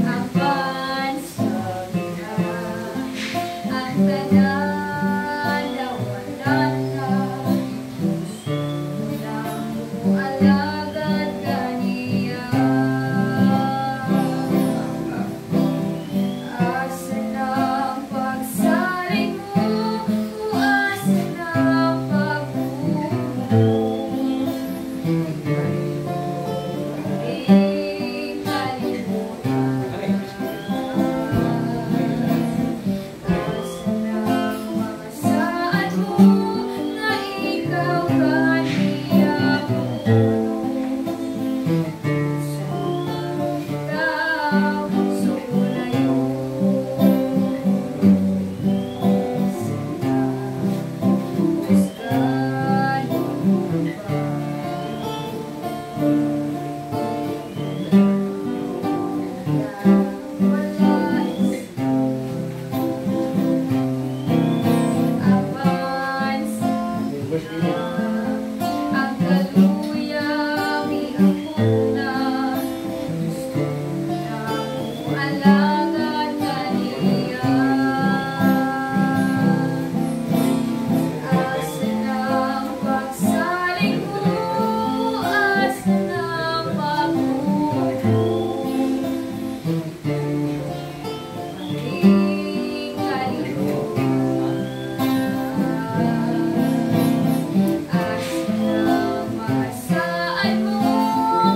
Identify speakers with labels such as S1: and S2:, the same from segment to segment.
S1: Apan sabi na ang tanan nawala na. Gusto na mo alagad kaniya. Asa na ang pagsalig mo, o asa na ang pagtuo mo? Ika'y kalimutan. Asa na ang mga saad mo nga ikaw kaniya puno? Sa ikaw sulayo. Sila husgan mo ba? Wala apan na ang kaluyang iakot na. Gusto na mo alagad kaniya. Asa na ang pagsalig mo, asa na ang pagtuo mo? Maging kalimutan. Asa na ang mga saad mo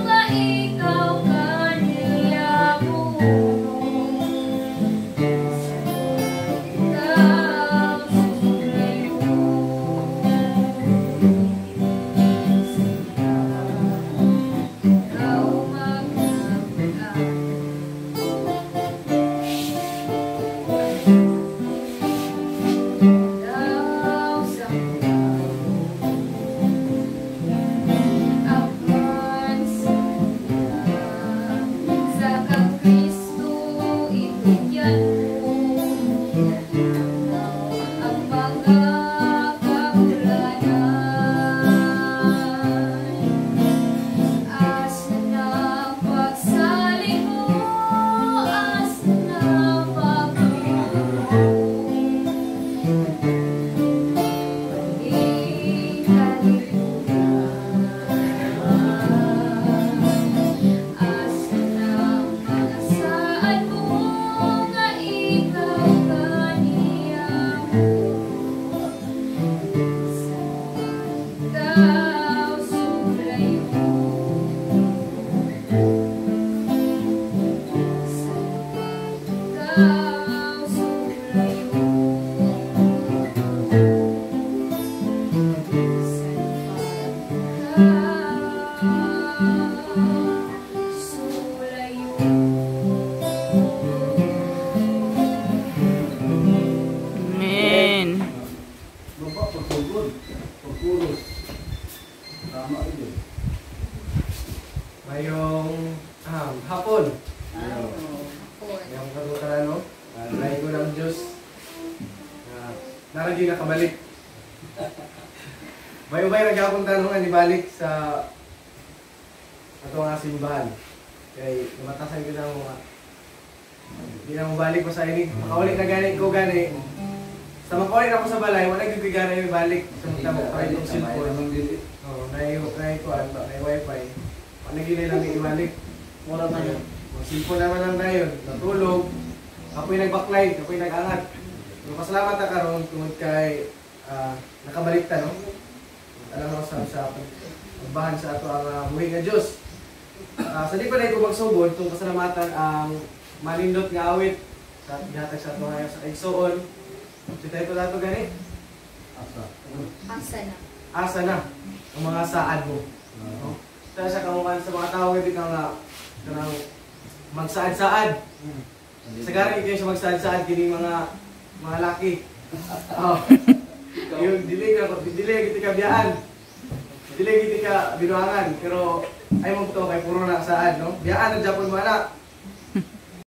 S1: nga ikaw kaniya puno? Sa ikaw sulayo. Sa ikaw magkabulan. Daw sa apan sa sa kang Kristo itugyan mo ang mga kaulanan. Asa na ang pagsalig mo, asa na ang pagtuo mo? Maging kalimutan. Asa na ang mga saad mo nga ikaw kaniya puno? Sa ikaw sulayo. Sa ikaw sulayo. Sa ikaw sulayo.
S2: Amen.
S3: Baba, pagsugod, pagkulos. Tama rin.
S4: Mayong hapon. Mayong katukaran, no? Lahi ko ng Diyos. Naragyo nakabalik. May ubay ra akong tanong nga nibalik sa ato nga simbahan. Kay namatasan ko na mga di na mo balik pa sa ini. Makauli na gani ko gani. Sa makauli na ako sa balay, wala gyud gani balik sa mga mo try itong cellphone. Oh, nay nay kuan ba, nay wifi. Wala gyud lang ibalik.
S5: Mura man yun.
S4: Cellphone naman lang dayon, natulog. Ako'y nagbaklay, ako'y nag-angat. Pero pasalamat na karon tungod kay nakabalik ta, no? Alam mo sa pagbahan sa ato ang buhi nga Dios. Sa di pa na ko magsugod, itong pasalamatan ang malindot nga awit sa gihatag sa ato ngayon sa igsuon. Si tayo pa nato gani?
S3: Asa.
S1: Asa na?
S4: Asa na ang mga saad mo. No? Sa siya kamukan sa mga tao nga nga kanang magsaad-saad. Sagara kayo sa magsaad-saad kini mga laki. Oh. Yung dili ka dili gid ka biyaan. Dili gid ka binuangan pero ay mo to kay puro na saad, no? Biyaan na Japon mo ana.